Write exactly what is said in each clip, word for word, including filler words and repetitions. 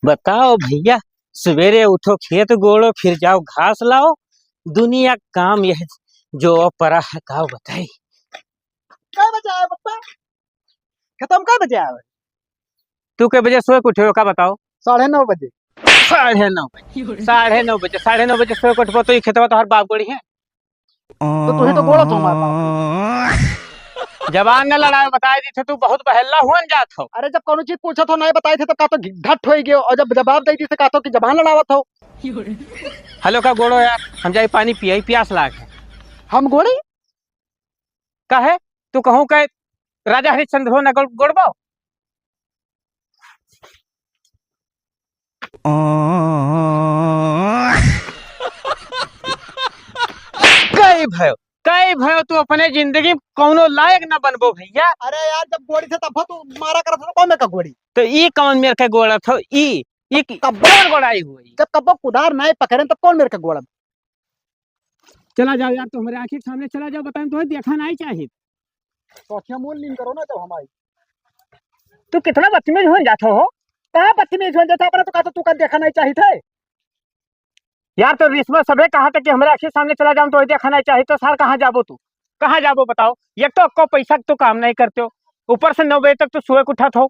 बताओ भइया, सुबेरे उठो खेत गोड़ो, फिर जाओ घास लाओ, दुनिया काम यह जो परा है, का बताई। कै बजे आए पप्पा? खेतवा में कै बजे आए? तू कै बजे सोए के उठे हो, का बताओ? साढ़े नौ बजे। साढ़े नौ बजे, साढ़े नौ बजे, साढ़े नौ बजे सोए के उठबो तो ई खेतवा तोहार बाप गोड़ी है। तो तू ही तो गोड़त हो हमार बाप। जबान न लड़ाए, बताए दी थे, तू बहुत बहल्ला हुअन जात हो। अरे, जब कौनो चीज पूछत हो, नहीं बताए थे, तो का तो ढट होई गयो, और जब जवाब दे दी थे, का तो कि जबान लड़ावत हो। हेलो, का गोड़ो यार, हम जाई पानी पियाई, प्यास लाग है। हम गोड़ी? काहे? तू कहूँ के राजा हरिश्चंद्र हो न गोड़-, गोड़बो? कई भयो, कई भयो तू अपने जिंदगी में कौनो लायक न बनबो भइया। अरे यार, जब गोड़ी थे तब तू मारा करत हो, कौन मेर का गोड़ी? तो ई कौन मेर के गोड़त हो? ई, ई की-, कब-, कौन गोड़ाई हुई? जब कब्बो कुदार नहीं पकड़े तब कौन मेर के गोड़ब? चला जाओ यार, तू हमरे आँखी के सामने चला जाओ, बताएं, तुम्हें देखा नहीं चाहिए। तो अखियाँ मोल लीन करो ना जब हम आई। तू कितना बदतमीज हो जात हो, कहाँ बदतमीज हो जाता, अपना तो कहा तो तू का देखा नहीं चाहिए थे। यार, तो रिश्वत सबे कहा था कि हमरे आँखी के सामने चला जाओ, तो देखा नहीं चाहिए, तो सार कहाँ जाबो तू, कहाँ जाबो बताओ? एक तो अक्को पैसा के तो काम नहीं करते हो, ऊपर से नौ बजे तक तो सोए के उठत हो।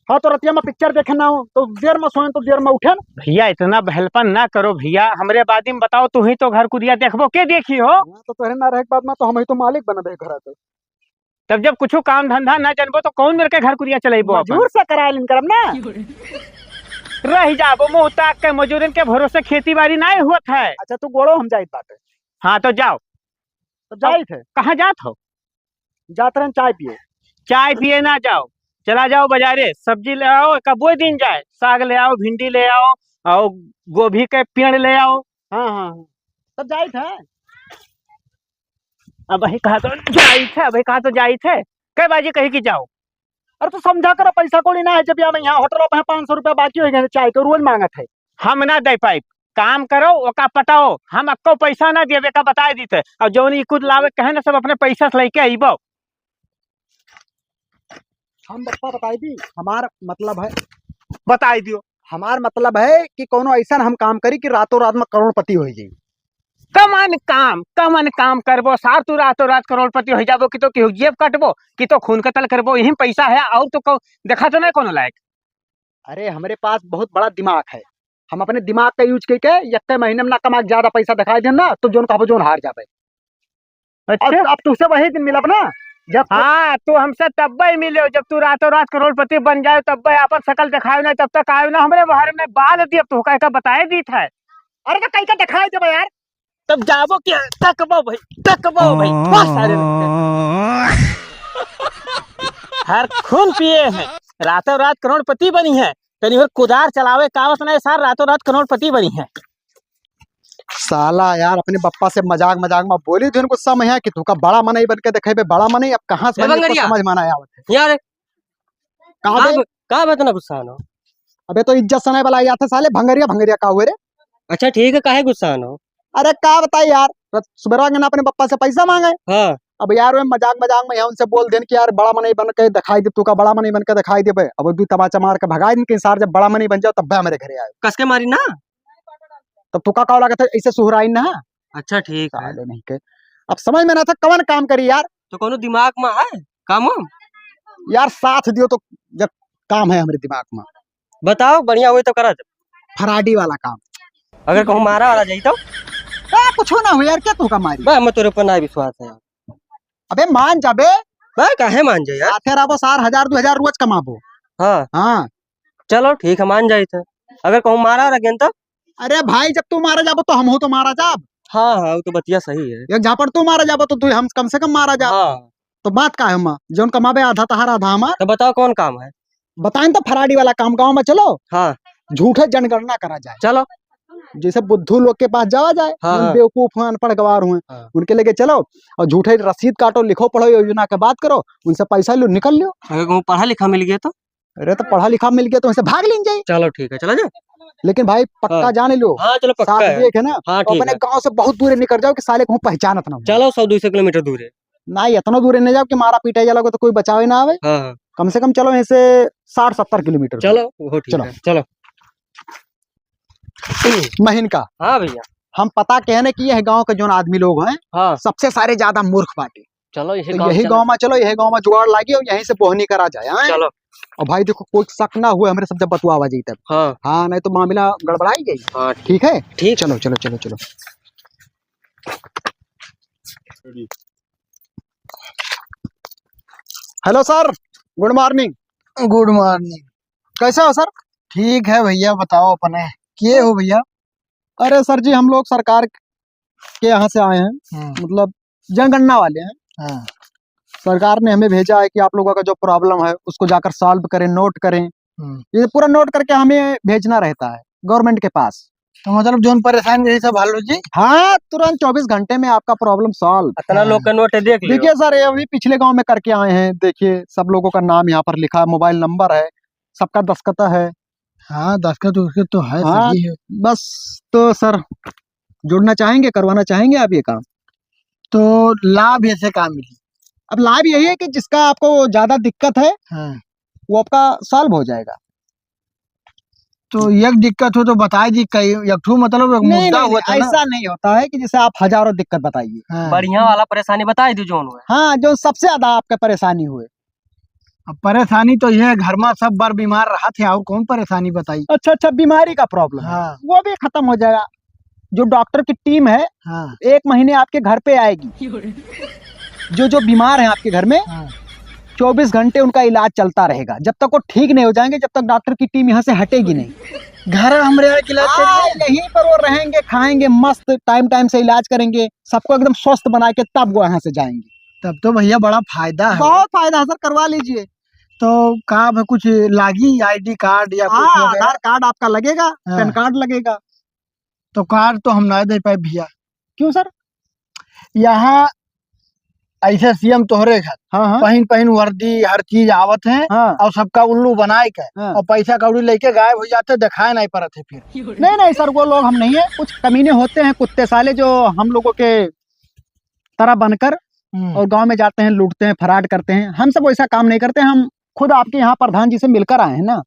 हाँ, तो रतिया में पिक्चर देखे ना हो, तो देर में सोए, तो देर में उठे ना। भइया, इतना बहलपन ना करो भइया, हमरे बादी में बताओ, तू ही तो घर कुरिया देखबो, के देखी हो? हाँ, तो तोहरे ना रहे के बाद में तो हम ही तो मालिक बनबे घर के। तब जब कुछ काम धंधा ना जानबो, तो कौन मेर के घर कुरिया चलेबो अपन? मजूर से कराए लेन करब ना। रह जाबो मुँह ताक के, मजूरन के भरोसे खेती बाड़ी नहीं होत है। अच्छा, तू गोड़ो हम जाइत बाटे। हाँ, तो जाओ। तो जाइत है। कहाँ जात हो? जात रहन चाय पिए। चाय पिए ना जाओ, चला जाओ बाजारे, सब्जी ले आओ, कबो दिन जाए, साग ले आओ, भिंडी ले आओ, और गोभी के पेड़ ले आओ। हाँ, हाँ, हाँ। तब जाइत है। अब वही कहा तो जाइत है, अब वही कहा तो जाइत है। कै बाजी कही कि जाओ। अरे तो समझा करो, पैसा कौड़ी ना है, जब यहाँ, यहाँ होटल पे पाँच सौ रुपया बाकी हो गए चाय के, रोज मांगत है। हम ना दे पाइब, काम करो, ओका पटाओ, हम अक्को पैसा ना देबे का बताए दीते। और जौन ई कुल लावे कहे ना, सब अपने पैसा से लेके अइबो। हम बप्पा बताई दी, हमार मतलब है। बताई दियो। हमार मतलब है कि कौनो ऐसा हम काम करी कि रातों रात में करोड़पति हो जाई। कमन काम, कमन काम करबो सार, तू रातों रात करोड़पति हो जाबो कि तो केहू जेब काटबो कि तो खून कतल करबो, यही में पैसा है और तो को देखा तो नहीं कोनो लायक। अरे, हमरे पास बहुत बड़ा दिमाग है, हम अपने दिमाग का use करके यक्के महीने में ना कमा के ज्यादा पैसा दिखाई देन ना, तो जोन कहबो जोन हार जाबे। अच्छा। अब, अब तुझसे वही दिन मिलब ना, जब हाँ, तू हमसे तब्बे ही मिलो, जब तू रातों रात करोड़पति बन जाए, तब्बे आपन शकल दिखाए ना, तब तक आए ना हमरे बहरे में बाल दिए, अब तू कह के बताए दीत है। अरे तो कह के दिखाई देबे यार। तब जाबो कि तकबो भाई, तकबो भाई, बहुत सारे लोग हैं। हर खून पिए हैं, रातों रात करोड़पति बनी है, तनी और कुदार चलावे कावस नहीं सार, रातों रात करोड़पति बनी है। साला यार, अपने बप्पा से मजाक मजाक में बोली दिन गुस्सा में है कि तू का बड़ा मनई बन के देखेबे, बड़ा मनई। अब कहाँ से ए बनी, बंगरिया। समझ में ना आवत है। यार, का का बे? ब-, का बे इतना गुस्सा हो? अबे तो इज्जत सनाए वाला याद है साले, भंगरिया, भंगरिया का हुए रे? अच्छा ठीक है, काहे गुस्सा हो? अरे का बताई यार, रत-, सुबेरवा के ना अपने पप्पा से पैसा मांगे। हाँ। अब यार वे मजाक मजाक में यहाँ उनसे बोल देन कि यार बड़ा मनई बन के दिखाई दे, तू का बड़ा मनई बन के दिखाई देबे। अब दू तमाचा मार के भगाई दिन कि सार जब बड़ा मनई बन जाओ तब हमरे घरे आए। कस के मारी ना। तब तू का, का लागत है ऐसे सुहराई ना? अच्छा ठीक है। साले नहीं के। अब समझ में ना था कवन काम करी यार। तो कोनो दिमाग में है काम वाम? यार साथ दियो तो जब काम है हमरे दिमाग में। बताओ, बढ़िया होई तो करा दे। फराडी वाला काम। अगर कहूँ मारा वाला जाई तो? ए, कुछ ना हो यार, क्या तू का मारी? बस, हमें तोरे ऊपर ना विश्वास है। अबे मान जा बे। बस, काहे मान जा यार? साथे रहबो, सार हजार दो हजार रोज कमाबो। हाँ। हाँ। चलो ठीक है, मान जाई थे। अगर कहूँ मारा वाला गेन तो? अरे भाई, जब तू मारा जाबो तो हमहू तो मारा जाब। हाँ, हाँ, वो तो बतिया सही है। एक झापड़ तू मारा जाबो तो तू हम कम से कम मारा जाब। हाँ। तो बात का है, हम जौन कमाबे आधा तहार आधा हमार। तो बताओ कौन काम है? बताएं तो फराडी वाला काम, गाँव में चलो। हाँ। झूठे जनगणना करा जाए। चलो। जैसे बुद्धू लोग के पास जावा जाए, हाँ, हम हाँ। बेवकूफ हैं, अनपढ़ गवार हुए, हाँ। उनके लेके चलो और झूठे रसीद काटो, लिखो पढ़ो, योजना के बात करो, उनसे पैसा लो, निकल लो। अगर कहूँ पढ़ा लिखा मिल गया तो? अरे तो पढ़ा लिखा मिल गया तो उनसे भाग लेन जाए। चलो ठीक है, चला जाए। लेकिन भाई पक्का हाँ। जान लो। हाँ, चलो पक्का साथ है। देख है ना, हाँ, और ठीक अपने है। गाँव से बहुत दूर निकल जाओ कि साले कहूँ पहचानत ना हो। चलो, सौ दो सौ किलोमीटर दूर है। ना, इतना दूर नहीं जाओ कि मारा पीटा जा लगो तो कोई बचावे ना आवे। हाँ, हाँ। कम से कम चलो यहाँ से साठ सत्तर किलोमीटर। चलो, वो ठीक चलो। है, चलो। महीन का। हाँ भैया। हम पता कहे ना कि यह गांव के जोन आदमी लोग हैं, हाँ। सबसे सारे ज्यादा मूर्ख बाटे। चलो, यही तो गांव यही चलो। गांव में चलो, यही गांव में जुगाड़ लागी और यहीं से बोहनी करा जाए, हाँ? चलो। और भाई देखो, कोई शक ना हुए, हमरे सब जब बतुआवा जाई तब। हाँ। हाँ, नहीं तो मामला गड़बड़ाई जाई। हाँ, ठीक है? ठीक। चलो, चलो, चलो, चलो। Hello sir, good morning। Good morning। कैसे हो sir? ठीक है भैया, बताओ अपने, के हो भैया? अरे sir जी, हम लोग सरकार के यहाँ से आए हैं, हम्म। मतलब जनगणना वाले हैं। हाँ। सरकार ने हमें भेजा है कि आप लोगों का जो problem है, उसको जाकर solve करें, note करें। हम्म। ये पूरा note करके हमें भेजना रहता है government के पास। तो मतलब जोन परेशानी रही सब हल हो जी? हाँ, तुरंत चौबीस घंटे में आपका problem solve। इतना लोग का note देख लियो। देखिए sir, ये अभी पिछले गांव में करके आए हैं, देखिए सब लोगों का नाम यहाँ पर लिखा है, mobile number है, सबका दस्तखत है। हाँ, दस्तखत उसके तो है, हाँ, सही है। बस तो sir, जुड़ना चाहेंगे, करवाना चाहेंगे आप ये काम? तो लाभ ऐसे का मिली? अब लाभ यही है कि जिसका आपको ज्यादा दिक्कत है, हाँ। वो आपका solve हो जाएगा। तो एक दिक्कत हो तो बताई दी, कई एक ठो मतलब एक नहीं, मुद्दा नहीं, होता है ना। ऐसा नहीं होता है कि जैसे आप हजारों दिक्कत बताइए। हाँ। बढ़िया वाला परेशानी बताई दी जोन हुए। हाँ, जो सबसे ज्यादा आपका परेशानी हुए। अब परेशानी तो ये है, घर में सब बार बीमार रहत है, और कौन परेशानी बताई? अच्छा, अच्छा, बीमारी का problem है, हाँ। वो भी खत्म हो जाएगा। जो doctor की team है, हाँ। एक महीने आपके घर पे आएगी। जो, जो बीमार हैं आपके घर में, हाँ। चौबीस घंटे उनका इलाज चलता रहेगा। जब तक वो ठीक नहीं हो जाएंगे, जब तक doctor की team यहाँ से हटेगी नहीं। घर हमरे यहाँ इलाज हाँ, करेंगे? यहीं पर वो रहेंगे, खाएंगे मस्त, time time से इलाज करेंगे, सबको एकदम स्वस्थ बना के तब वो यहाँ से जाएंगे। तब तो भैया बड़ा फायदा है। बहुत फायदा है sir, करवा लीजिए। तो का अब कुछ लागी, ID card या कुछ हाँ, वगैरह? आधार card आपका लगेगा, हाँ। PAN card लगेगा। तो card तो हम ना दे पाए भैया। क्यों sir? यहाँ ऐसे CM तोहरे घर हाँ, हाँ। पहिन पहिन वर्दी हर चीज आवत है हाँ। और सबका उल्लू बनाए के हाँ। और पैसा कौड़ी लेके गायब हो जाते, दिखाए नहीं पड़त है फिर। नहीं, नहीं sir, वो लोग हम नहीं है, कुछ कमीने होते हैं कुत्ते साले जो हम लोगों के तरह बनकर हम्म। और गांव में जाते हैं, लूटते हैं, fraud करते हैं। हम सब वैसा काम नहीं करते, हम खुद आपके यहाँ प्रधान जी से मिलकर आए हैं ना।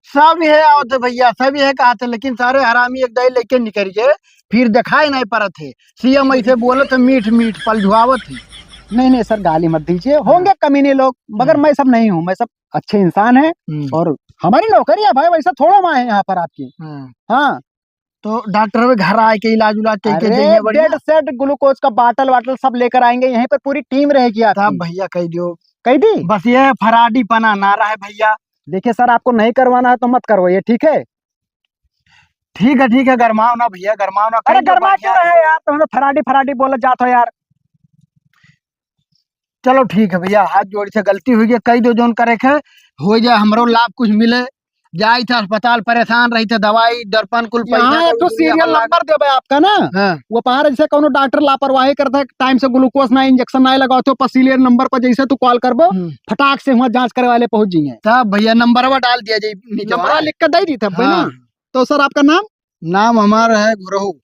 सब यह आवत है भैया, सब यह कहत है, लेकिन सारे हरामी एक दाई लेके निकल गए, फिर दिखाई नहीं पड़त है। CM ऐसे बोलत है मीठ मीठ, पलझुआवत है। नहीं, नहीं sir, गाली मत दीजिए, हाँ। होंगे कमीने लोग, मगर हाँ। मैं सब नहीं हूँ, मैं सब अच्छे इंसान हैं। हम्म। और हमारी नौकरी है भाई, वैसा थोड़ा वहाँ है यहाँ पर आपकी। हाँ। हाँ। तो doctor भी घर आए के इलाज उलाज कह के अरे, जाइए बढ़िया। Bed set, glucose का bottle वाटल सब लेकर आएंगे, यहीं पर पूरी team रहेगी आपकी। तब भैया कह दियो। कह दी? बस ये फराडीपना ना रहे भैया। देखिए sir, आपको नहीं करवाना है तो मत करवाइए, ठीक है? ठीक है, ठीक है, गरमाओ ना भैया, गरमाओ ना, अरे कह दो गरमा बढ़िया। क्यों रहे यार, तुम लोग फराडी फराडी बोलत जात हो यार। चलो ठीक है भैया, हाथ जोड़ी से गलती हुई है, कह दो जोन करे के, हो जाए हमरो लाभ कुछ मिले। जाई थे अस्पताल, परेशान रही थे, दवाई दर्पन कुल पैसा यहाँ का एक ठो दुनिया serial भर लाग- number देबे आपका ना, हाँ। वो पहाड़ जैसे कोनो doctor लापरवाही करता है, time से glucose ना injection ना लगाओ तो serial number पर जैसे तू call करबो, हम्म। फटाक से वहाँ जांच करे वाले पहुँच जाइए। तब भैया नंबरवा डाल दिया जाए नीचे, नंबरवा हाँ। लिख के दे दी थे भाई ना। हाँ। तो sir आपका नाम? नाम हमारा है घुरहू।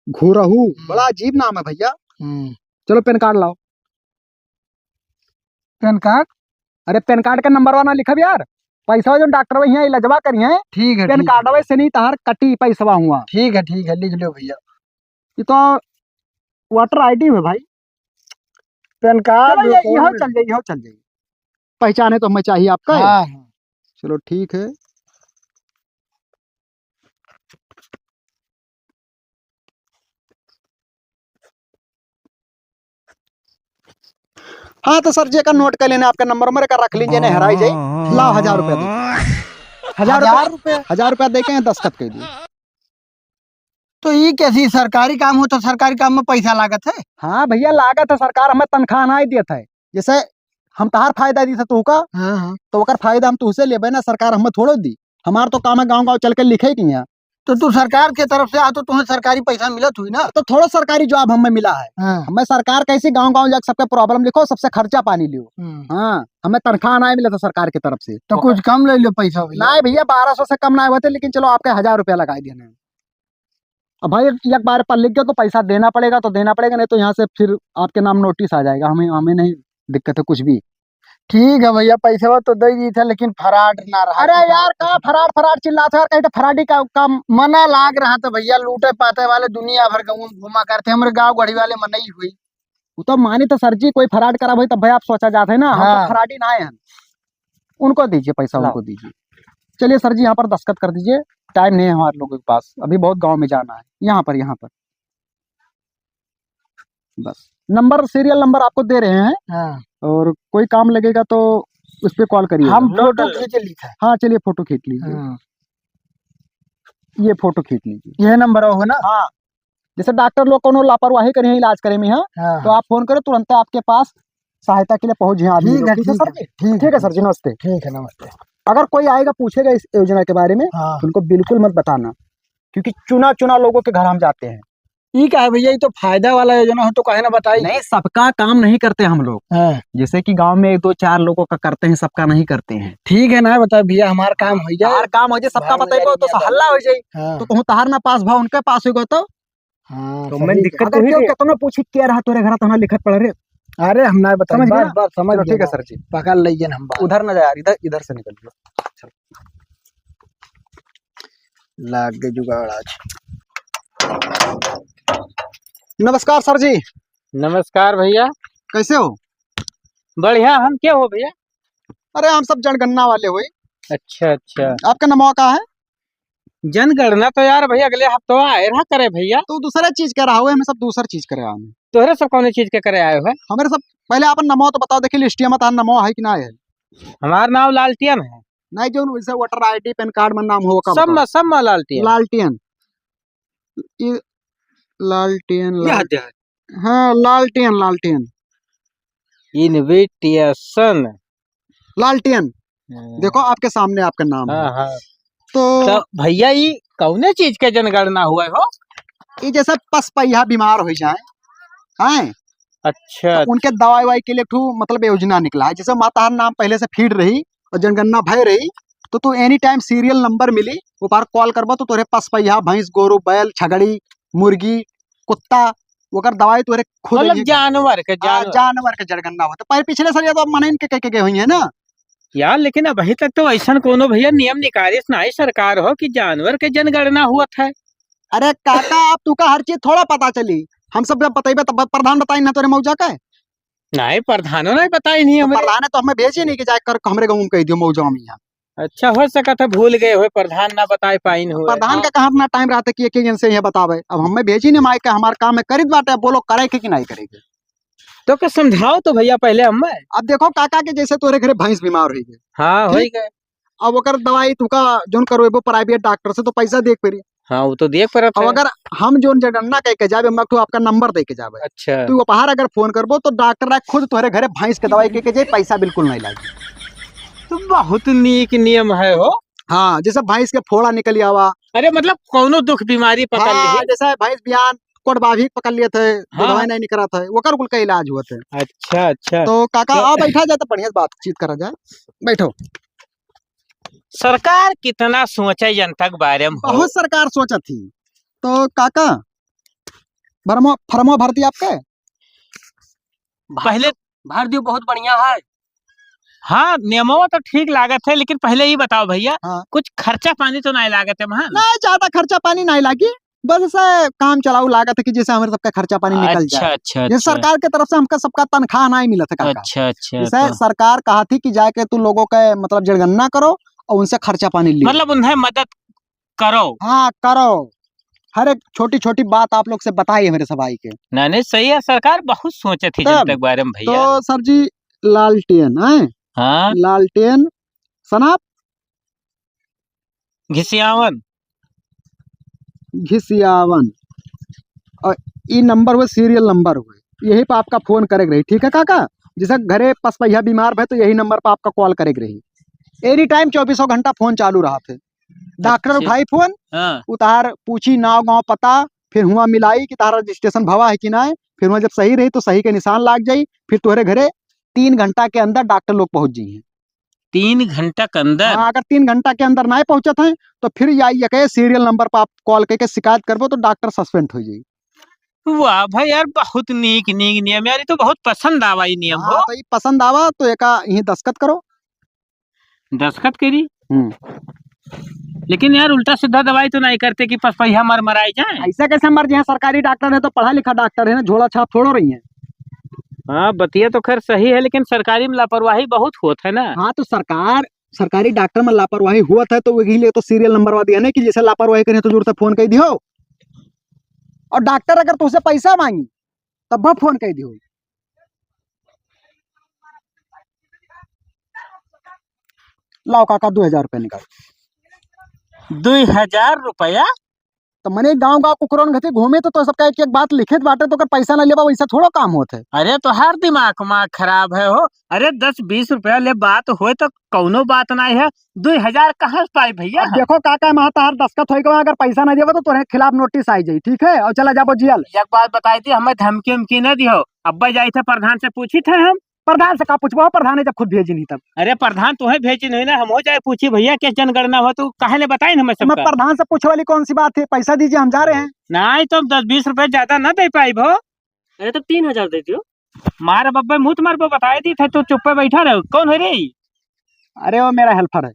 घुरहू, हम्म। बड़ा अजीब नाम है भैया। हम्म। चलो PAN card लाओ। PAN card? अरे PAN card का नंबरवा ना लिखब यार, पैसा जो doctor वही है इलाजवा करिए, ठीक है, PAN card वैसे नहीं तहार कटी पैसवा हुआ। ठीक है, ठीक है, लिख लो भैया। ये तो voter ID है भाई। PAN card चलो, ये, ये हो चल जाई, ये हो चल जाई। पहचाने तो हमें चाहिए आपका। हाँ, हाँ। चलो ठीक है। हाँ, तो sir, जेका note कर लेने, आपका नंबर उम्बर का रख लीजिए, नहीं हराई जाई। लाओ, हजार रुपया दे। हजार रुपया? हजार रुपया? हजार रुपया दे के दस्तखत कर दिए। तो ई कैसी सरकारी काम हो, तो सरकारी काम में पैसा लागत है? हाँ भैया, लागत है, सरकार हमें तनख्वाह ना ही देत है। जैसे हम तहार फायदा दी था तू का, हाँ, हाँ। तो ओकर फायदा हम तुहसे लेबे ना, सरकार हमें थोड़ो दी। हमार तो काम है गाँव गाँव चल के लिखे की यहाँ। तो तू सरकार के तरफ से आ, तो तुम्हें सरकारी पैसा मिलत हुई ना? तो थोड़ा सरकारी job हमें मिला है। हाँ। हमें सरकार कैसे गाँव गाँव जाके सबके problem लिखो, सबसे खर्चा पानी लियो। हम्म। हाँ, हमें तनख्वाह ना मिला था सरकार की तरफ से। तो कुछ कम ले लो पैसा भैया। नहीं भैया, बारह सौ से कम ना होते, लेकिन चलो आपके हजार रुपया लगा दिए ना। अब भाई एक, एक बार पर लिख गया तो पैसा देना पड़ेगा तो देना पड़ेगा, नहीं तो यहाँ से फिर आपके नाम notice आ जाएगा। हमें, हमें नहीं दिक्कत है कुछ भी। ठीक है भैया, पैसवा तो दे दी था, लेकिन फराड ना रहा अरे था। यार, का फराड, फराड चिल्लात है यार, कहीं तो फराडी का, का मना लाग रहा था भैया, लूटे पाटे वाले दुनिया भर गाँव में घूमा करते, हमरे गाँव गढ़ी वाले मनई हुई। वो तो मानी तो सर जी, कोई फराड करा भाई, तब भाई आप सोचा जाते हैं ना, हम तो हाँ। फराडी ना आए हैं। उनको दीजिए पैसा, लाओ। उनको दीजिए। चलिए सर जी, यहाँ पर दस्तखत कर दीजिए, टाइम नहीं है हमारे लोगों के पास, अभी बहुत गाँव में जाना है। यहाँ पर, यहाँ पर बस नंबर, सीरियल नंबर आपको दे रहे हैं। हाँ। और कोई काम लगेगा तो उस पे कॉल करिएगा। हम नोट फोटो कर ले। खींच ली था। हाँ, चलिए फोटो खींच लीजिए। हाँ। ये फोटो खींच लीजिए। ये नंबर हो ना? हाँ। जैसे डॉक्टर लोग कोनो लापरवाही करिहैं इलाज करे में, हाँ, हाँ, तो हाँ। आप फोन करो, तुरंत आपके पास सहायता के लिए पहुंच जाए आदमी ठीक लोग। है, ठीक है ठीक सर है, जी? ठीक है, ठीक है सर जी, नमस्ते। ठीक है, नमस्ते। अगर कोई आएगा पूछेगा इस योजना के बारे में, हाँ। तो उनको बिल्कुल मत बताना, क्योंकि चुना चुना लोगों के घर हम जाते हैं। ई का है भैया, ई तो फायदा वाला योजना हो तो काहे ना बताई? नहीं, सबका काम नहीं करते हम लोग। हाँ। जैसे कि गांव में एक दो चार लोगों का करते हैं, सबका नहीं करते हैं। ठीक है ना, बता भैया, हमार काम हो जाए। हमार काम हो जाए, सबका भाई बताइबो तो हल्ला हो जाए। हाँ। तो कहूँ तहार ना पास भा, उनके पास होगा तो? हाँ, तो सही मैं है। दिक्कत अगर वही केहू है। केतनो पूछी, "क्या रहा तोरे घर?" तो हमरा लिखत पड़ रे। अरे, हम ना बताई, समझ गए बस, ना? बस, समझ चलो, गए ठीक है ना। सर जी। पकड़ ले ये हम बात। उधर ना जा यार, इधर, इधर से निकल लो। लाग गए जुगाड़ आज। नमस्कार सर जी। नमस्कार भैया। कैसे हो? बढ़िया, हम क्या हो भैया? अरे, हम सब जनगणना वाले हुए। अच्छा, अच्छा। आपका नमवा का है? जनगणना तो यार भैया अगले हफ्ते आए रहा करे भैया। तो दूसरा चीज कह रहा हो, हमें सब दूसरा चीज करे आए हैं। तोहरे सब कौन चीज के करे आए हो? हमारे सब पहले अपन नमवा तो बताओ, देखिए लिस्टिया में तहार नमवा है कि ना है? हमार नाम लालटियन है। नहीं, जो वैसे वोटर आईडी, पैन कार्ड में नाम हो, का सब बताओ? में, सब में लालटियन। लालटियन। ये लालटियन, ये लाल-, हद है। हाँ, लालटियन, लालटियन। Invitation। लालटियन। हम्म। देखो, आपके सामने आपका नाम है। हाँ, हाँ। तो तो भैया, ई कौने चीज के जनगणना हुआ हो? ई जैसे पस पहिया बीमार हो जाए, हैं? अच्छा, तो उनके अच्छा। दवाई वाई के लिए एक ठो, मतलब, योजना निकला है। जैसे माता हर नाम पहले से फीड रही और जनगणना भय रही, तो तू any time सीरियल नंबर मिली, वो पर कॉल करबो, तो तोरे पस पहिया, भैंस, गोरू, बैल, छगड़ी, मुर्गी, कुत्ता, ओकर दवाई तोरे खुद मतलब अइहे। जानवर के, हाँ, जानवर। जानवर के जनगणना होता। पहले पिछले साल ये तो मनइन के, के, के, के हुई है ना। यार, लेकिन अबहीं तक तो ऐसन कोनो भैया नियम निकालिस नाहीं सरकार हो कि जानवर के जनगणना हुवत है। अरे काका, अब तुका हर चीज थोड़ा पता चली। हम सब जब बतइबे तब प्रधान बताई ना तोरे मौजा का। नाहीं, प्रधानो नाहीं बताई नहीं तो हमरे। प्रधान तो हमें भेजे नहीं कि जाए कर हमरे गाँव में कह दियो मौजा में यहाँ। अच्छा, हो सकत है भूल गए होए, प्रधान ना बताए पाइन होए। प्रधान हाँ। का कहाँ अपना टाइम रहता कि एक एक जन से ये बतावे। अब हमें भेजी नहीं माइक का, हमार काम है करित बाटे, अब बोलो करे के कि नहीं करे के। तो के समझाओ तो भैया पहले हमें। अब देखो काका के जैसे तोरे घरे भैंस बीमार हुई गए। हाँ, ठीक? हुई गए। अब ओकर दवाई तुका जोन करवेबो प्राइवेट डॉक्टर से तो पैसा देख पड़ी। हाँ, वो तो देख पड़त अब है। अगर हम जोन जनगणना कह के जाबे, हम तो आपका नंबर दे के जाबे। अच्छा। तू उपहार अगर फोन करबो तो डॉक्टर आए खुद तोहरे घरे भैंस के दवाई कह के जाए, पैसा बिल्कुल नहीं लागे। तो बहुत नीक नियम है हो। हाँ, जैसे भैंस के फोड़ा निकल आवा। अरे मतलब कौनो दुख बीमारी पकड़ हाँ, ली। जैसे भैंस बियान कोट बाभी पकड़ लिए थे, हाँ। दवाई नहीं निकला था, ओकर कुल का इलाज हुआ थे। अच्छा, अच्छा। तो काका तो आ बैठा जाए तो बढ़िया बातचीत करा जाए। बैठो। सरकार कितना सोचे जनता के बारे में हो। बहुत सरकार सोचत ही। तो काका, फर्मो-, फर्मो भर दी आपके? पहले भर दियो, बहुत बढ़िया है। हाँ, नियमवा तो ठीक लागत है, लेकिन पहले ई बताओ भैया, हाँ। कुछ खर्चा पानी तो नाहीं लागत है वहाँ? नहीं, ज्यादा खर्चा पानी नाहीं लागी। बस ऐसा काम चलाऊ लागत है कि जैसे हमरे सबका खर्चा पानी निकल अच्छा, जाए। अच्छा, जैसे अच्छा। सरकार के तरफ से हमका सबका तनख्वाह नाहीं मिलत है, काका। अच्छा, अच्छा, जैसे तो सरकार कहत ही कि जाके तू लोगों का, मतलब, जनगणना करो और उनसे खर्चा पानी लियो। मतलब, उन्हें मदद करो। हाँ, करो। हर एक छोटी-छोटी बात आप लोग से बताई हमरे सब आई के। नहीं, नहीं, सही है, सरकार बहुत सोचत ही तब, जनता के बारे में, भैया। तो सर जी, लालटेन, हैं? हाँ। लालटेन, सनाप? घिसियावन। घिसियावन। और ई नंबर हुए, सीरियल नंबर हुए, यही पे आपका फोन करे के रही, ठीक है काका? जैसे घरे पसपैया बीमार भए तो यही नंबर पे आपका कॉल करे के रही। एनी टाइम चौबीसों घंटा फोन चालू रहत है। डॉक्टर अच्छा। उठाई फोन, हाँ। उतार पूछी नाव गाँव पता, फिर हुआ मिलाई कि तारा रजिस्ट्रेशन भवा है कि ना, फिर हुआ जब सही रही तो सही के निशान लाग जाई, फिर तोहरे घरे तीन घंटा के अंदर डॉक्टर लोग पहुँच जाइए। तीन घंटा के अंदर? हाँ, अगर तीन घंटा के अंदर नाहीं पहुँचत हैं, तो फिर या, या कहे सीरियल नंबर पर आप कॉल करके शिकायत करबो, तो डॉक्टर सस्पेंड हो जाई। वाह भाई यार, बहुत नीक, नीक नियम यार, ई तो बहुत पसंद आवा ई नियम हाँ, हो। तो ई पसंद आवा तो एका इहीं दस्तखत करो। दस्तखत करी? हम्म। लेकिन यार, उल्टा सीधा दवाई तो नहीं करते कि पसपैया मर मराई जाए। ऐसा कैसे मर जाए? सरकारी डॉक्टर है तो पढ़ा लिखा डॉक्टर है ना, झोला छाप थोड़ो रही है। हाँ, बतिया तो खैर सही है, लेकिन सरकारी में लापरवाही बहुत होत है ना। हाँ, तो सरकार, सरकारी डॉक्टर में लापरवाही होत है तो वही लिए तो सीरियल नंबर दिया ना कि जैसे लापरवाही करें तो जोर से फोन कर दियो। और डॉक्टर अगर तुझसे पैसा मांगी तब फोन कर दियो। लाओ काका, दो हजार रुपया निकाल। दो हजार रुपया? तो मने गांव गांव कुकुरन घते घूमे तो, तो सबका एक एक बात लिखित बाटे, तो अगर पैसा ना लेबा वैसा थोड़ो काम होत है। अरे तोहार दिमाग मा खराब है हो। अरे दस बीस रुपया ले बात होए तो कौनो बात ना है, दो हजार कहाँ से पाई भैया? अब देखो काका, महा तोहार दस्तखत होई गवा, अगर पैसा ना देबा तो तोरे खिलाफ नोटिस आई जाई, ठीक है? और चला जाबो जेल। एक बात बताई थी, हमें धमकी उमकी न दिहो, अब्बा जाई थे प्रधान से पूछी थे हम। प्रधान से का पूछबो? प्रधान ने जब खुद भेजी नहीं तब। अरे प्रधान, तोहे भेजी नहीं ना, हम हो जाए पूछी, भैया, के जनगणना हो, तू काहे ने बताई ना हमें मैं सबका? प्रधान से पूछे वाली कौन सी बात है? पैसा दीजिए, हम जा रहे हैं। नहीं, तो हम दस बीस रुपए ज्यादा ना दे पाई भो। अरे, तब तीन हजार दे दियो। मार बब्बे, मुंह मार, वो बताए दी थे, तू चुप्पे बैठा रहो। कौन है रे? अरे, वो मेरा हेल्पर है।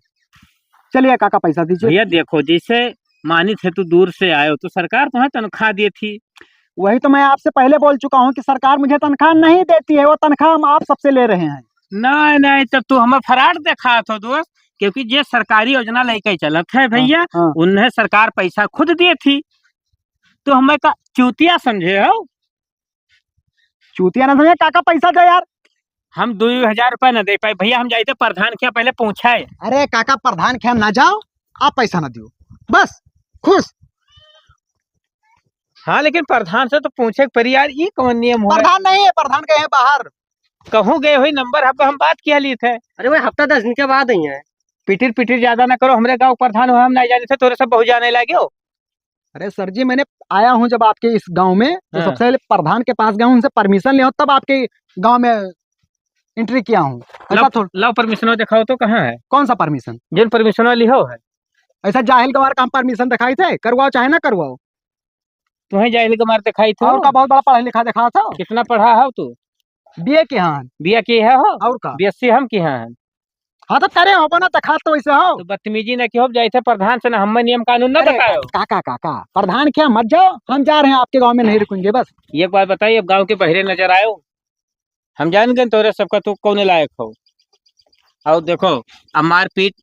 चलिए काका, पैसा दीजिए। भैया, देखो, जैसे मानित है, तू दूर से आए हो, तो सरकार तुम्हें तनख्वाह दी थी। वही तो मैं आपसे पहले बोल चुका हूँ कि सरकार मुझे तनख्वाह नहीं देती है, वो तनख्वाह हम आप सबसे ले रहे हैं। नहीं, नहीं, तब तू हमें फ्रॉड देखात हो दोस्त, क्योंकि जे सरकारी योजना लेके चलत है भैया, हाँ, हाँ। उन्हें सरकार पैसा खुद दी थी, तो हमें का चूतिया समझे हो? चूतिया ना समझे, काका पैसा दे यार। हम दो हजार रुपया ना दे पाए भैया, हम जाइते प्रधान के यहाँ पहले पूछाए। अरे काका, प्रधान के यहाँ ना जाओ, आप पैसा ना दियो, बस खुश। हाँ, लेकिन प्रधान से तो पूछे के पड़ी यार, ई कौन नियम हुआ? प्रधान नहीं है, प्रधान गए हैं बाहर। कहूँ गए हुई नंबर, हमको हम बात किया ली थे। अरे वो हफ्ता दस दिन के बाद आई है। पिटिर पिटिर ज्यादा ना करो, हमरे गाँव प्रधान हो, हम नहीं जाने थे, तोरे सब बहुत जाने लगे हो। अरे सर जी, मैंने आया हूँ जब आपके इस गांव में, तो हाँ। सबसे पहले प्रधान के पास गया हूँ, उनसे परमिशन लिया हूँ, तब आपके गांव में एंट्री किया हूँ। ऐसा लाओ, थोड़ा लाओ परमिशनवा दिखाओ तो, कहाँ है? कौन सा परमिशन? जिन परमिशनवा लिहो है। ऐसा जाहिल गंवार का हम परमिशन दिखाई थे, करवाओ चाहे ना करवाओ। तुम्हें जाहिल गंवार दिखाई थो? और का बहुत बड़ा पढ़ा लिखा दिखा था? कितना पढ़ा है तू? बीए के हाँ। बीए के है हो? और का? बीएससी हम के हाँ। हाँ, तो करे हो, बना तो खात तो वैसे हो। तो बदतमीजी ना की हो, जाए थे प्रधान से ना, हमें नियम कानून ना अरे, बताओ। काका, काका, प्रधान क्या, मत जाओ, हम जा रहे हैं, आपके गांव में नहीं रुकेंगे बस। एक बात बताइए, अब गांव के बहरे नजर आयो, हम जान गए तोरे सबका तू कौने लायक हो। और देखो, अब मारपीट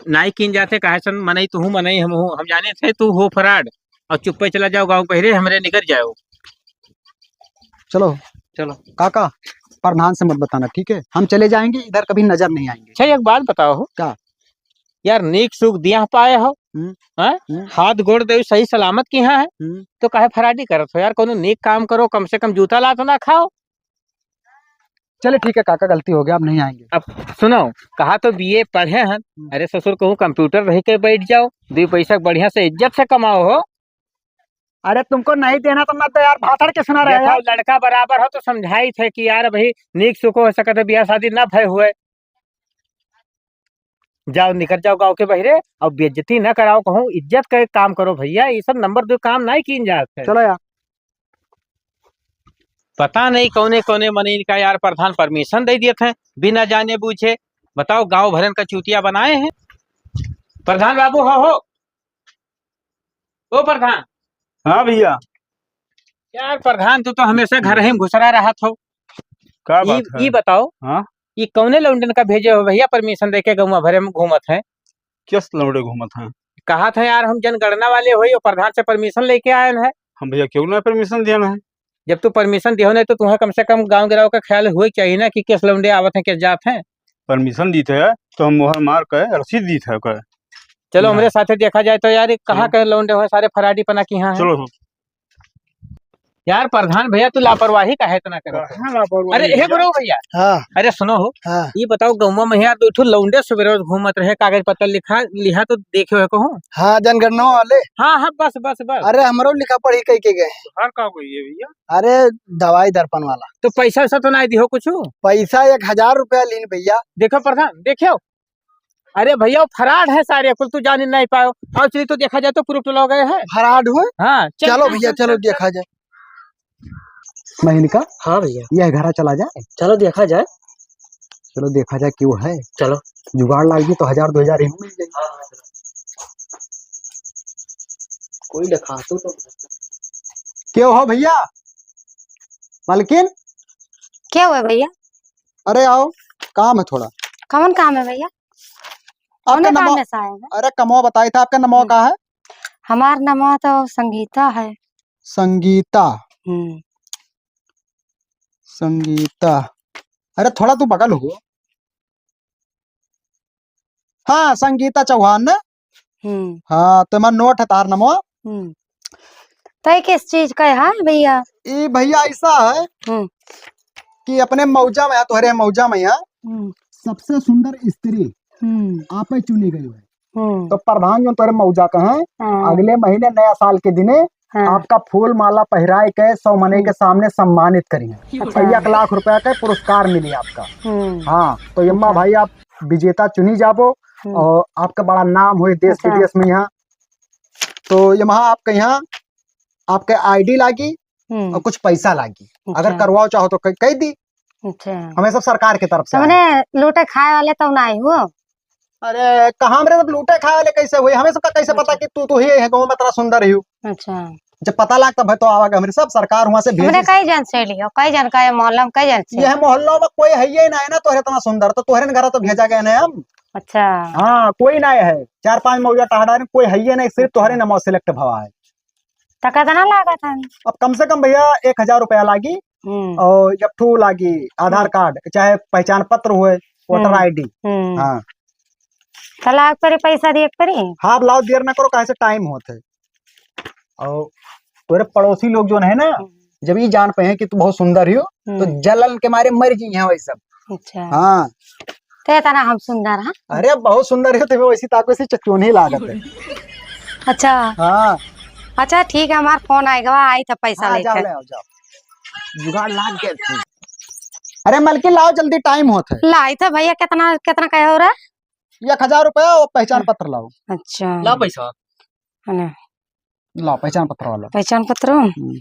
नाई कीन जाते, काहे सन मनई तू हूँ, मनई हम हूँ, हम जाने थे तू हो फ्रॉड, और चुप्पे चला जाओ गांव बहरे, हमरे निकल जाओ। चलो। चलो। काका, प्रधान से मत बताना, ठीक है? हम चले जाएंगे, इधर कभी नजर नहीं आएंगे। अच्छा, एक बात बताओ हो। का? यार, नीक सुख दिया पाए हो, हम्म। हैं? हम्म। हाथ गोड़ दे सही सलामत की हाँ है, हम्म। तो काहे फराडी करत हो यार? कोनो नीक काम करो, कम से कम जूता लात ना खाओ। चले ठीक है काका, गलती हो गया, अब नहीं आएंगे। अब सुनो, कहा तो बीए पढ़े हैं, हम्म। अरे ससुर कहूँ कंप्यूटर रह के बैठ जाओ, दो पैसा बढ़िया से इज्जत से कमाओ हो। अरे तुमको नहीं देना तो मत दो यार, भाषण के सुना रहे देखो, यार। लड़का बराबर हो तो समझाई थे कि यार भाई नीक सुख हो सकत है, बियाह शादी ना भय हुए। जाओ निकल जाओ गाँव के बहरे और बेइज्जती ना कराओ कहूँ, इज्जत का एक काम करो भैया, ये सब नंबर दो काम नहीं कीन जात है। चलो यार। पता नहीं कौने कौने मने इनका यार प्रधान परमिशन दे दिए थे बिना जाने बूझे। बताओ गाँव भरन का चूतिया बनाए हैं। प्रधान बाबू हो, हो। ओ प्रधान। हाँ भैया। यार प्रधान, तू तो हमेशा घर ही में घुसरा रहत हो। का ई, बात है? ई बताओ, हाँ? ई कौने लौंडन का भेजे हो भैया, परमिशन देके गौवा भरे में घूमत है? किस लौंडे घूमत हैं? कहा था यार, हम जनगणना वाले होई और प्रधान से परमिशन लेके आए हैं। हम भैया क्यों ना परमिशन दिया है? जब तू परमिशन दियो नहीं तो तुम्हें कम से कम गांव गिराव का ख्याल हुए चाहिए ना कि किस लौंडे आवत हैं, किस जात हैं। परमिशन दी थे तो हम मोहर मार के रसीद दी थे ओकर। चलो, हाँ। हमरे साथे देखा जाए तो यार, ये कहाँ चलो। के लौंडे हो, सारे फराडी पना की हाँ हैं। चलो। यार प्रधान भैया, तू लापरवाही काहे इतना करत हो? कहाँ लापरवाही अरे, हे भैया? गुरु भैया। हाँ। अरे सुनो हो, हाँ। ये बताओ, गौवा में यार दो ठो लौंडे सुबेरे रोज घूमत रहे, कागज पत्तर लिखा, लिहा तो देखे हो कहूँ? हाँ, जनगणना वाले। हाँ, हाँ, बस, बस, बस। अरे, हमरो लिखा पढ़ी कह के गए। हर का कोई है भैया? अरे, दवाई दर्पण वाला। तो पैसा वैसा तो नहीं दिहो कुछ? पैसा एक हजार रुपया लीन भैया। देखो प्रधान, देखो, अरे भैया, वो फराड है सारे, कुल तू जान नहीं पायो। आओ चलिए, तो देखा जाए तो प्रूफ तो लो गए हैं। फराड हुए? हाँ, चल, चलो चल, भैया, चल, चलो चल, चल। देखा जाए। महीन का? हाँ भैया। यह घरा चला जाए? चलो देखा जाए। चलो देखा जाए क्यों है। चलो। जुगाड़ लाग जी तो हजार दो हजार ही मिल जाए। हाँ, हाँ, चलो। कोई देखा तो, तो। क्यों हो भैया? मालकिन? क्या हुआ भैया? अरे आओ, काम है थोड़ा। कौन काम है भैया? आपका कौन काम नमो-, में से आए हैं? अरे कमवा बताई था, आपका नमवा हम्म। का है? हमार नमवा तो संगीता है। संगीता। हम्म। संगीता। अरे थोड़ा तू बगल हो। हाँ, संगीता चौहान ना? हम्म। हाँ, तो हमार नोट है तार नमवा। हम्म। तो ये किस चीज का है, हाँ भैया? ई भैया ऐसा है हम्म। कि अपने मौजा में है, तोहरे मौजा में है, हम्म। सबसे सुंदर स्त्री हम्म। आपे चुनी गई है। हम्म। तो प्रधान जो तोहरे मौजा का है, हाँ। अगले महीने नया साल के दिने हाँ। आपका फूल माला पहिराए के सौ मनई के हम्म। सामने सम्मानित करिए। अच्छा। एक लाख रुपया का पुरस्कार मिली आपका। हम्म। हाँ, तो यम्मा अच्छा। भाई आप विजेता चुनी जाबो हम्म। और आपका बड़ा नाम होए देश अच्छा। विदेश में यहाँ। तो यम्मा आपके यहाँ आपके ID लागी हम्म। और कुछ पैसा लागी। अगर अच्छा। करवाओ चाहो तो क-, कह दी। अच्छा। हमें सब सरकार की तरफ से तो आए। मने लूटे खाए वाले तो नाहीं हो? अरे, कहाँ हमरे सब लूटे खाए वाले कैसे हुए? हमें सबका कैसे पता अच्छा। कि तू, तू ही है गाँव में इतना सुंदर ही हो? अच्छा। जब पता लगता भाई तो आवागे, हमरे सब सरकार वहाँ से तो मने भेजी। कई जन से लियो, कई जन का ये मोहल्ला में कई जन से? यह मोहल्ला में कोई है ही नहीं ना, तोहरे इतना सुंदर, तो तोहरे घर तो भेजा गए ना हम। अच्छा। हाँ, कोई नहीं है, चार पांच मौजा टहडा में कोई है ही नहीं, सिर्फ तोहरे अच्छा। नमवा select भवा है। तो कितना लागत है? अब कम से कम भैया एक हजार रुपया लागी हम्म। और एक ठो लागी आधार हम्म। कार्ड, चाहे पहचान पत्र होए, voter हम्म। ID। हम्म। हाँ। तो लाओ परी पैसा दिए परी? हाँ, अब लाओ, देर ना करो, काहे से time होत है। और तोरे पड़ोसी लोग जो है ना, हम्म। जब ये जान पे हैं कि तू बहुत सुंदर ही हो, तो हम्म। जलन के मारे मर जी हैं वही सब। अच्छा। हाँ। ते तना हम सुंदर, हाँ? अरे, बहुत सुंदर है, तुम्हें वैसी ताको से चकचोनी लागत है। अच्छा। हाँ। अच्छा, ठीक है, हमार फोन आएगा, आई था पैसा हाँ, लेकर। जाओ, ले आओ, जाओ। जुगाड़ लाग गया तू। अरे, मलकिन, लाओ जल्दी, time होत है। लाई था भैया, कितना, कितना कहे हो रहा? एक हजार रुपया और पहचान हाँ। पत्र लाओ। अच्छा। लाओ पैसा। है ना? लाओ, पहचान पत्र वाला। पहचान पत्र? हम्म।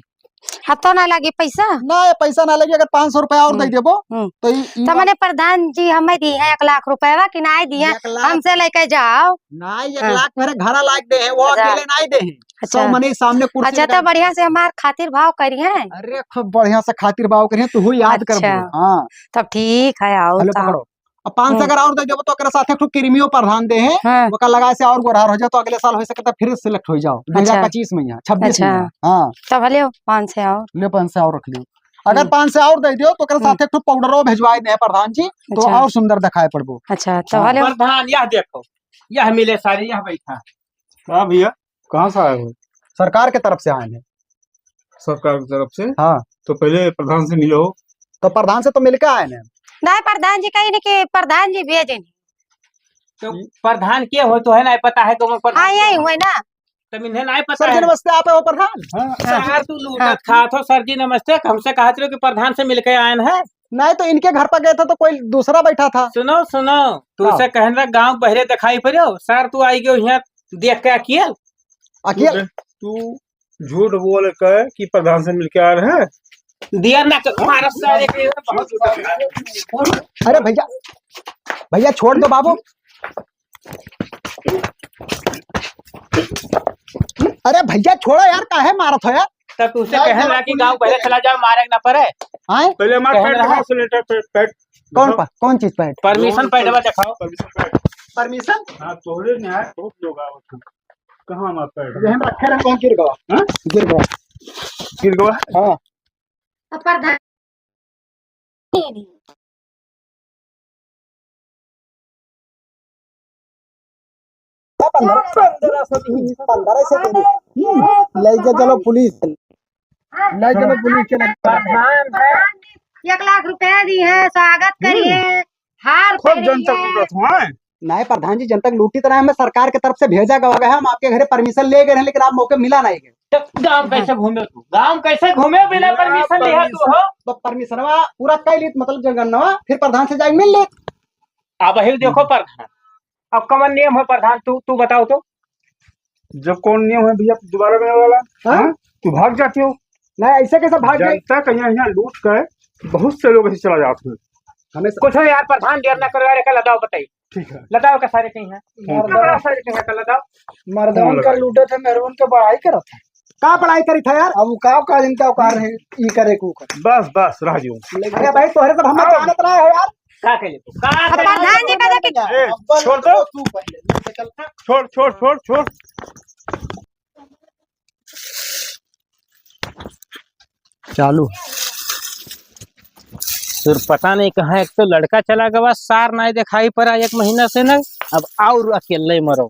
अब तो ना लगी पैसा? ना, ये पैसा ना लगी, अगर पाँच सौ रुपया और हम्म। दे देबो, हम्म। तो ई, ई तो मने प्रधान जी हमें दी है एक लाख रुपया कि ना दी है, एक लाख? हमसे लेके जाओ। ना, एक हाँ। लाख मेरे घरा लाग दे हैं, वो अच्छा। अकेले ना दे हैं। अच्छा। सौ मने सामने कुर्सी अच्छा, लगा तो बढ़िया से हमार खातिर भाव करिए। अरे, खूब बढ़िया से खातिर भाव करिए, तू याद अच्छा। करबो। हाँ। तब ठीक है, आओ हेलो, तो। पकड़ो। अब पाँच सौ हम्म। अगर और दे देबो तो ओकरे साथे एक ठो किरमियो प्रधान दे हैं, हाँ। ओकर लगाए से और गोरहर हो जाओ तो अगले साल हो सकता है फिर select हो जाओ, अच्छा। दो हजार पच्चीस में यहाँ, छब्बीस में अच्छा। यहाँ। हाँ। तब ले पाँच सौ और। ले पाँच सौ और रख लियो। अगर हम्म। पाँच सौ और दे दियो तो ओकरे हम्म। साथे एक ठो पाउडरो भेजवाए दे हैं प्रधान जी, तो अच्छा। और सुंदर दिखाई पड़बो। अच्छा, तो हाँ। हेलो। प्रधान, यह देखो, यह मिले सारे, यह बैठा। हाँ भैया, कहाँ से आए हो? सरकार के तरफ से आए हैं। सरकार की तरफ से? हाँ। तो पहले प्रधान से मिलो। तो प्रधान से तो मिलके आए हैं। नहीं, प्रधान जी कहीं नहीं कि प्रधान जी भेजे नहीं। तो प्रधान के हो तो है ना, पता है तो प्रधान हाँ, यही हुए ना। तब इन्हें नहीं पता सर जी, है। नमस्ते, आप हो प्रधान? हाँ। सर, तू लूटत हाँ। खात हो, सर जी, नमस्ते, हमसे कहत रहे हो कि प्रधान से मिलके आए हैं। नहीं, तो इनके घर पर गए थे तो कोई दूसरा बैठा था। सुनो, सुनो, तू हाँ। से कहन रहा, गाँव बहरे दिखाई पड़ो, सर, तू आई गयो यहाँ देख के अकेल। अकेल? तू झूठ बोल के कि प्रधान से मिलके आ रहे हैं। दिया ना तो मारो सारे के बहुत। अरे भैया, भैया छोड़ दो बाबू। अरे भैया छोड़ो यार, काहे मारत हो यार? तब तुझसे नहीं, कहन चलो रहा कि पुलिस गाँव बहरे चला जाओ, मारे ना पड़े। आए? पहले हमारे कहन पैड रहा। दिखाओ, सिलेंडर पे-, पैड कौन दिखाओ। पा-, कौन चीज पैड? Permission पैड दिखाओ। Permission पैड। Permission? हाँ, तोहरे न्याय बहुत लोग आवत हैं। कहाँ हमारा पैड? ये हम रखे रहे, कौन गिर गवा? हाँ? गिर गवा। गिर गवा? हाँ। तो प्रधान पन्द्रह, पन्द्रह सौ दी, पन्द्रह सौ दी। हम्म, ले के चलो पुलिस। ले चलो पुलिस के लगे। प्रधान है। एक लाख रुपया दी है, स्वागत करिए, हम्म। हार खूब पहनिए। जनता लूटत हुआ है। नहीं प्रधान जी, जनता लूटी तरह हमें सरकार के तरफ से भेजा गवा गया, हम आपके घरे permission ले गए हैं, लेकिन आप मौके मिला नहीं गए। तो गाँव कैसे घूमे तू? गाँव कैसे घूमे बिना बिना permission लिया तू हो? तो permissionवा पूरा कर लीत, मतलब जनगणनावा, फिर प्रधान से जाके मिल लीत। अब ही देखो प्रधान, अब कमन नियम है प्रधान, तू, तू बताओ तो। जब कौन नियम है भैया दोबारा बने वाला? हाँ? हाँ? तू भाग जाती हो। नहीं, ऐसे कैसे भाग गए? जनता कहीं यहाँ लूट के बहुत से लोग ऐसे चला जाते हैं। हमें कुछ हो यार, प्रधान देर ना करो यार, एका लदाओ बताई। ठीक है। लदाओ का सारे कहीं है। फोन करो। लदाओ सारे कहीं है, लदाओ। मर्दवन फोन का लगा। लूटे थे, मेहरवन के बड़ाई करत है। का बड़ाई करी था यार? अब वो का, का जिनका औकार है, ई करे को कर। बस, बस, रह जियो। अरे भाई, तोहरे सब हम जानत रहे हो यार। का कहे तू? का अब कहे? प्रधान जी बता के ए, छोड़ दो। तू पहले, छोड़, छोड़, छोड़, छोड़। चालू। फिर पता नहीं कहाँ, एक तो लड़का चला गवा, सार नाहीं दिखाई पड़ा एक महीना से ना, अब और अकेले मरो।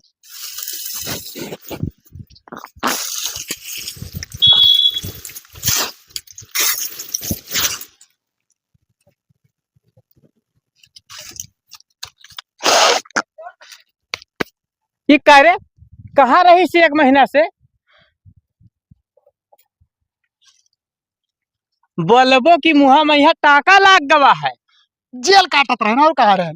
ई का रे, कहाँ रही से एक महीना से? बोलबो कि मुँहा में यहाँ टाका लाग गवा है। जेल काटत रहे ना, और कहाँ रहे?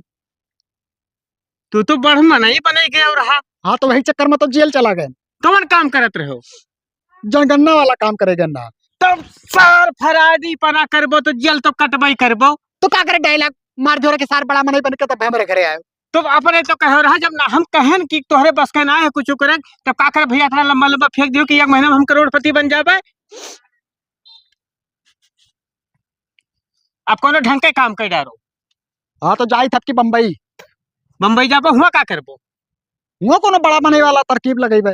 तू तो बड़ मनई बनई गए रहा। हाँ, तो वही चक्कर में तो जेल चला गए। कौन काम करत रहो? जनगणना वाला काम करे गन्ना। तब सार फराडी पना करबो तो जेल तो कटबई करबो। तो का करे, डायलॉग मार जोरे के सार बड़ा मनई बन के तब हमरे घरे आयो। तो अपने तो कहो रहा, जब ना हम कहन कि तोहरे बस के ना है कुछ करे, तब का करे भैया, इतना लंबा लंबा फेंक दियो कि एक महीना में हम करोड़पति बन जाबे। अब कोनो ढंग के काम कर डारो। हाँ, तो जाई थप की बम्बई। बम्बई जाबो, हुआ का करबो? हुआ कोनो बड़ा बने वाला तरकीब लगेबे।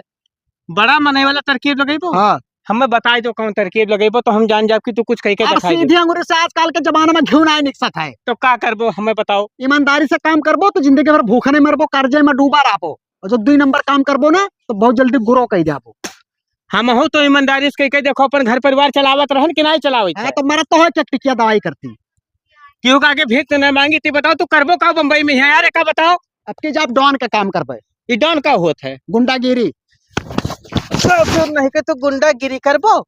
बड़ा बने वाला तरकीब लगेबो? हाँ। हमें बताई दो कौन तरकीब लगेबो, तो हम जान जाब कि तू कुछ कह के अब दिखाई दे। सीधी अंगुरी से आजकल के जमाना में घिउ नाहीं निकसत है। तो का करबो, हमें बताओ। ईमानदारी से काम करबो तो जिंदगी भर भूखा नहीं मरबो, कर्जे में डूबा रहबो। और जो दुई नंबर काम करबो ना, तो बहुत जल्दी गुरो कह जाबो। हम हो तो ईमानदारी से कह के देखो, अपन घर परिवार चलावत रहन कि नहीं चलावत हाँ, है? तो मरत तो है, क्या टिकिया दवाई करती। क्यों का के भीख तो नहीं मांगी थी, बताओ तू करबो का बम्बई में है यार, का बताओ? अब की जाब डॉन का काम करबे। ये डॉन का होत है? गुंडागिरी। तो फिर नहीं के तू गुंडागिरी करबो?